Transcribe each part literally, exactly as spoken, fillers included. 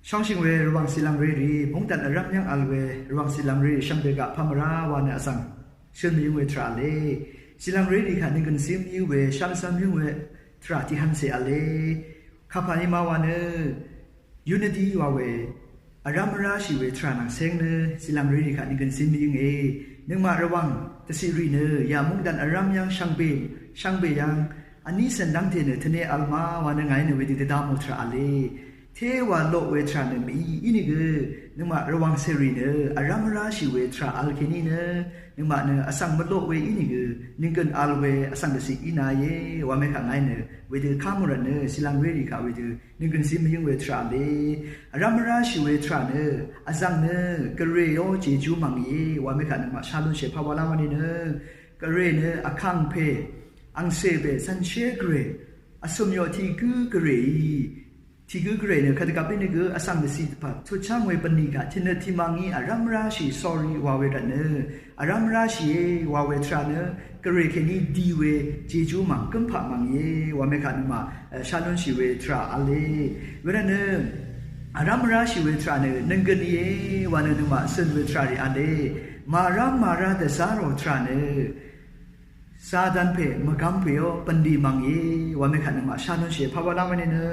Shóngshø̀ng we Rvwàng zìlv̀ngrerì, mungdàn vrv́m yv́ng vl we Rvwàng zìlv̀ngrerì shvngbe kaq pà mvrá wa nø vzv̀ng shø̀n mvyǿng we tvrà v̄le. Zìlv̀ngrerì kaq nønggø̀n zí mvyǿng we, shv́n sv́n mvyǿng we tvrà tiq hv̄n cè v̄le. Kapà ni ma wa nø Unity wa we, vrv́m mvrá shì we tvrà nvng céng nø zìlv̀ngrerì kaq nønggø̀n zí mvyǿnge. Nøngmaq Rvwàng dvciqrì nø yà mungdàn vrv́m yv́ng shvngbe, shvngbe yv́ng vní cv̀n dv́ngte nø tvne vl ma wa nø ngàí nø wedø dvdá mò tvrà v̄le. Tewa loq we tvrà nø mìí, ínìgø nøngmaq Rvwàng cèrì nø vrv́m mvrá shì we tvrà vl kèní nø nøngmaq nø vsvng mvloq we ínìgø nønggø̀n vl we vsvng dvciq í nàíe wa mèkaq ngàí nø wedø ká mò rvt nø zìlv̀ngrerì kaq wedø nønggø̀n zí mvyǿng we tvrà v̄le. Vrv́m mvrá shì we tvrà nø vzv̀ng nø Gvray ó jejú mv̀ngìe wa mèkaq nøngmaq shá lúnshì pà wa lá mvni nø Gvray nø vkàngpè, angcè pè, cv̀nshé Gvray, vsø̀m yoq tiq gǿ Gvrayí, tiq gǿ Gvray nø kvt dvgvp ínìgø vsvng dvciq dvpvt tutcháng we bvnì kaq tiqnøt tiqmv̀ngí vrv́m mvrá shì, sorry wa we rvt nø vrv́m mvrá shìe wa we tvrà nø Gvray kèní di we jejú mv̀ng gǿmpaq mv̀ngìe wa mèkaq nøngmaq shá lúnshì we tvrà v̄le. Wervt nø vrv́m mvrá shì we tvrà nø nønggø̀n íe wa nø nøngmaq cø̀n we tvrà rì v̄le. Màrá màrá dvzá rò tvrà nø Satan pè mvgvm pè ó bv̀nlì mv̀ngìe wa mèkaq nøngmaq shá lúnshì pà wa lá mvni nø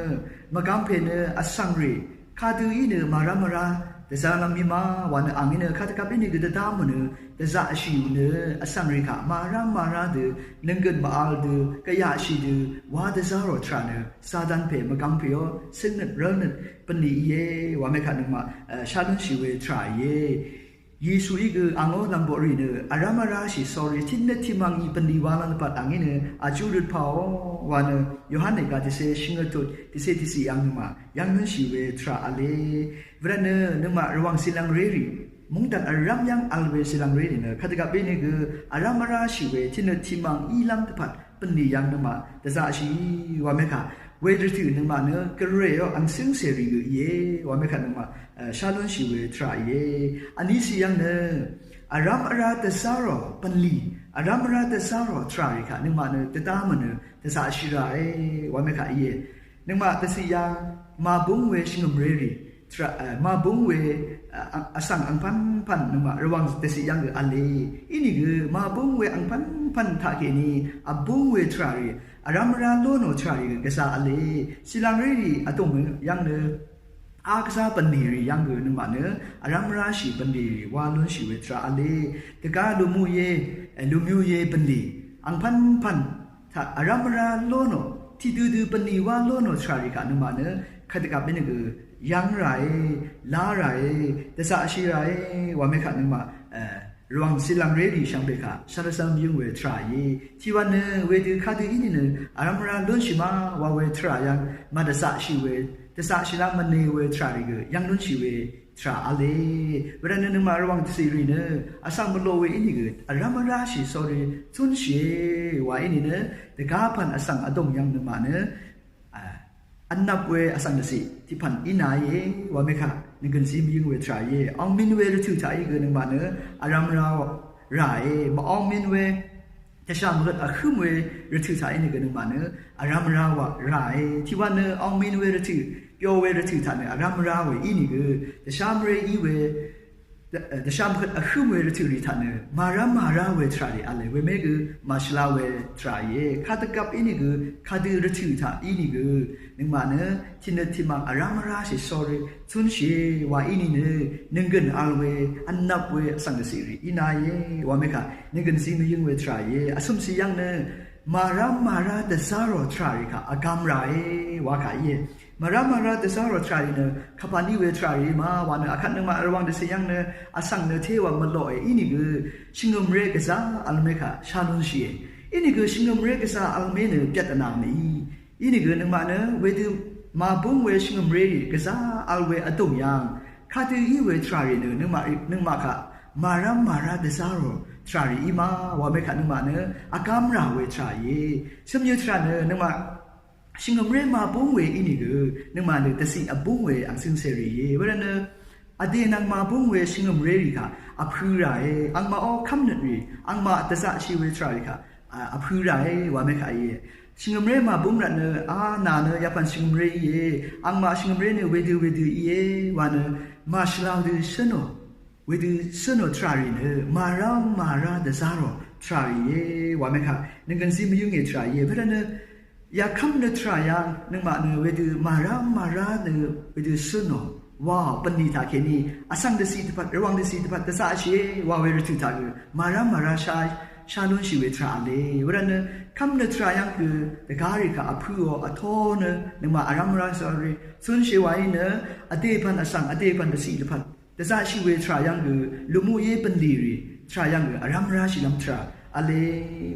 mvgvm pè nø vsvng rì kadø í nø màrá màrá dvzá lv́m í ma wa nø àngí nø kvt dvgvp ínìgø dvdá mò nø dvzaqshì nø vsvng rì kaq màrá màrá dø nønggø̀n mv-vl dø gvyaqshì dø wa dvzá rò tvrà nø Satan pè mvgvm pè ó cø̀nnøt rv́lnøt bv̀nlì íe wa mèkaq nøngmaq shá lúnshì we tvrà íe. Yesuí gø àngó lv̀mboqrì nø vrv́m mvrá shì, sorry, tiqnøt tiqmv̀ngí bv̀nlì wa lv́m dvpvt àngí nø vjú røt pà ó wa nø Yohan nèga tiqcé shvngøt tut tiqcé tiqciq yv́ng nøngmaq yv́ng lúnshì we tvrà v̄le. Wervt nø nøngmaq Rvwàng zìlv̀ngrerì, mungdàn vrv́m yv́ng vl we zìlv̀ngrerì nø kvt dvgvp ínìgø vrv́m mvrá shì we tiqnøt tiqmv̀ng í lv́m dvpvt bv̀nlì yv́ng nøngmaq dvzaqshì wa mèkaq we rvtø̀ nøngmaq nø Gvray ó ang cǿngcèrì gø íe wa mèkaq nøngmaq shá lúnshì we tvrà íe. Vní ciq yv́ng nø vrv́m mvrá dvzá rò bv̀nlì, vrv́m mvrá dvzá rò tvrà rì kaq nøngmaq nø dvdá mò nø dvzaqshì ràe wa mèkaq íe. Nøngmaq dvciq yv́ng màbúng we shvngø̀mrerì tvrà, màbúng we vsvng angpv́npv̀n nøngmaq Rvwàng dvciq yv́ng gø v̄le. Ínìgø màbúng we angpv́npv̀n taqkèní vbúng we tvrà rì vrv́m mvrá ló nò tvrà rì gø gvzà v̄le. Zìlv̀ngrerì vdùng yv́ng nø a gvzà bv̀nlì rì yv́ng gø nøngmaq nø vrv́m mvrá shì bv̀nlì rì wa lúnshì we tvrà v̄le. Dvgá lùmú íe, lùmú íe bv̀nlì angpv́npv̀n taq vrv́m mvrá ló nò, tiqdødø bv̀nlì wa ló nò tvrà rì kaq nøngmaq nø kvt dvgvp ínìgø yv́ng ràe, lá ràe, dvzaqshì ràe wa mèkaq nøngmaq Rvwàng zìlv̀ngrerì shvngbe kaq shvlvsvm yǿng we tvrà íe. Tiqwà nø wedø kadø í nìnø vrv́m mvrá lúnshì ma wa we tvrà yv́ng màdvzaqshì we, dvzaqshì lv́m mvne we tvrà rì gø yv́ng lúnshì we tvrà v̄le. Wervt nø nøngmaq Rvwàng dvciq rì nø vsvng mvloq we ínìgø vrv́m mvrá shì, sorry, cúnshìe wa í nìnø dvgá pv̀n vsvng vdùng yv́ng nøngmaq nø vnvp we vsvng dvciq tiqpv̀n í nàíe wa mèkaq nønggø̀n zí mvyǿng we tvrà íe. Angmin we rvtø̀ taq í gø nøngmaq nø vrv́m mvrá ràe. Mv-angmin we dvshà mvhøt vhǿm we rvtø̀ taq í nø gø nøngmaq nø vrv́m mvrá wa ràe. Tiqwà nø angmin we rvtø̀, pyo we rvtø̀ taq nø vrv́m mvrá we ínìgø dvshà mvré í we dvshà mvhøt vhǿm we rvtø̀ rì taq nø màrv́m màrá we tvrà rì v̄le. Wemé gø màshvla we tvrà íe. Kadvgvp ínìgø kadø rvtø̀ taq ínìgø nøngmaq nø tiqnøt tiqmv̀ng vrv́m mvrá shì, sorry, cúnshìe wa í nìnø nønggø̀n vl we vnvp we vsvng dvciq rì í nàíe wa mèkaq nønggø̀n zí mvyǿng we tvrà íe. Vcø̀m ciq yv́ng nø màrv́m màrá dvzá rò tvrà rì kaq vgvm ràe wa kà íe. Màrv́m màrá dvzá rò tvrà rì nø kvpà ní we tvrà rì ma wa nø akvt nøngmaq Rvwàng dvciq yv́ng nø vsvng nø téwa mvloqe ínìgø shvngø̀mré gvzà vl mèkaq shá lúnshìe. Ínìgø shvngø̀mré gvzà vl mé nø pyvt vnà mèí. Ínìgø nøngmaq nø wedø màbúng we shvngø̀mré rì gvzà vl we vdùng yv́ng kadø í we tvrà rì nø nøngmaq, nøngmaq kaq màrv́m màrá dvzá rò tvrà rì í ma wa mèkaq nøngmaq nø vgvm rà we tvrà íe. Cø̀mnyø tvrà nø nøngmaq shvngø̀mré màbúng we ínìgø nøngmaq nø dvciq vbúng we ang cǿngcèrì íe. Wervt nø vdè nvng màbúng we shvngø̀mré rì kaq vpø̄ ràe. Angmaqó kv́mnøt rì, angmaq dvzaqshì we tvrà rì kaq vpø̄ ràe wa mèkaq íe. Shvngø̀mré màbúm rvt nø, a, nà nø yapv̀n shvngø̀mré íe, angmaq shvngø̀mré nø wedø wedø íe wa nø, màshvlá dø shø̀nò, wedø shø̀nò tvrà rì nø màrá màrá dvzá rò tvrà rì íe wa mèkaq, nønggø̀n zí mvyǿnge tvrà íe. Wervt nø yakv́m nø tvrà yv́ng nøngmaq nø wedø màrá màrá nø wedø shø̀nò wa bv̀nlì taq kèní vsvng dvciq dvpvt, Rvwàng dvciq dvpvt dvzaqshìe wa we rvtø̀ taq gø màrá màrá shá, shá lúnshì we tvrà v̄le. Wervt nø kv́m nø tvrà yv́ng gø dvgá rì kaq vpǿò vtó nø nøngmaq vrá mvrá svrì cúnshì wa í nø vdè pv̀n vsvng, vdè pv̀n dvciq dvpvt dvzaqshì we tvrà yv́ng gø lùmuqí bv̀nlì rì tvrà yv́ng gø vrá mvrá shìlv́m tvrà v̄le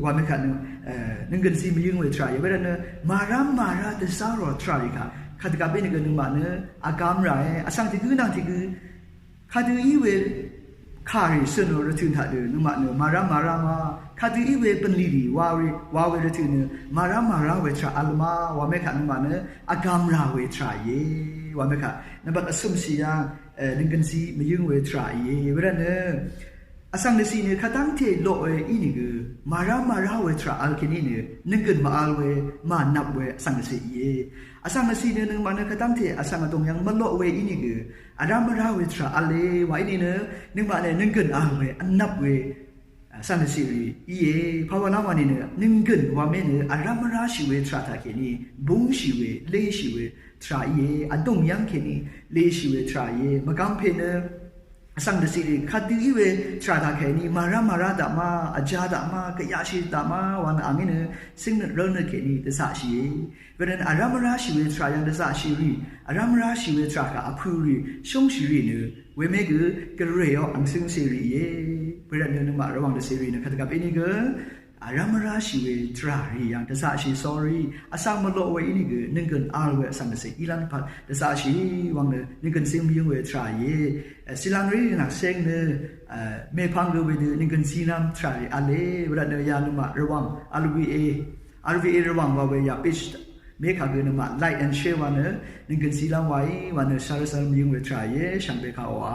wa mèkaq nø, e, nønggø̀n zí mvyǿng we tvrà íe. Wervt nø màrá màrá dvzá rò tvrà rì kaq kadvgvp í nø gø nøngmaq nø vgam ràe. Vsvng tìgǿ nvng tìgǿ kadø í we kàrì shø̀nò rvtø̀ taq dø nøngmaq nø màrá màrá ma, kadø í we bv̀nlì rì wa we, wa we rvtø̀ nø màrá màrá we tvrà v̄l ma wa mèkaq nøngmaq nø vgam rà we tvrà íe wa mèkaq, nvmbat vsø̀mshì yv́ng, e, nønggø̀n zí mvyǿng we tvrà íe. Wervt nø vsvng dvciq nø kadv́ngte loq we ínìgø màrá màrá we tvrà v̄l kèní nø nønggø̀n màvl we, mànvp we vsvng dvciq íe. Vsvng dvciq nø nøngmaq nø kadv́ngte vsvng vdùng yv́ng mvloq we ínìgø vrá mvrá we tvrà v̄le wa íní nø nøngmaq nø nønggø̀n vl we, vnvp we vsvng dvciq rì íe. Pàwàlá wa nìnø nønggø̀n wa mè nø vrá mvrá shì we tvrà taq kèní búngshì we, léshì we tvrà íe. Vdùng yv́ng kèní léshì we tvrà íe. Mvgvm pè nø vsvng dvciq rì kadø í we tvrà taq kèní màrá màrá daq ma, vjá daq ma, gvyaqshì daq ma wa nø angí nø cíngnøt rv́lnøt kèní dvzaqshìe. Wervt nø vrá mvrá shì we tvrà yv́ng dvzaqshì rì, vrá mvrá shì we tvrà kaq vpø̀ rì, shúngshì rì nø wemè gø gvray ó ang cǿngcè rì íe. Wervt nø nøngmaq Rvwàng dvciq rì nø kadvgvp íní gø vrá mvrá shì we tvrà rì yv́ng dvzaqshì sórí, vsvng mvloq we íní gø nønggø̀n vl we vsvng dvciq ílv́m dvpvt dvzaqshì wvng nø nønggø̀n zí mvyǿng we tvrà íe. E, cìlv̀ng rì nvng seng nø, e, mèpv̀ng gø wedø nønggø̀n zí nv́m tvrà rì v̄le. Wervt nø ya nøngmaq Rvwàng, R V A, R V A Rvwàng wa we ya page mèkaq gø nøngmaq like and share wa nø nønggø̀n zí lv́m wa í wa nø shvrvsvr mvyǿng we tvrà íe. Shvngbe kaq wa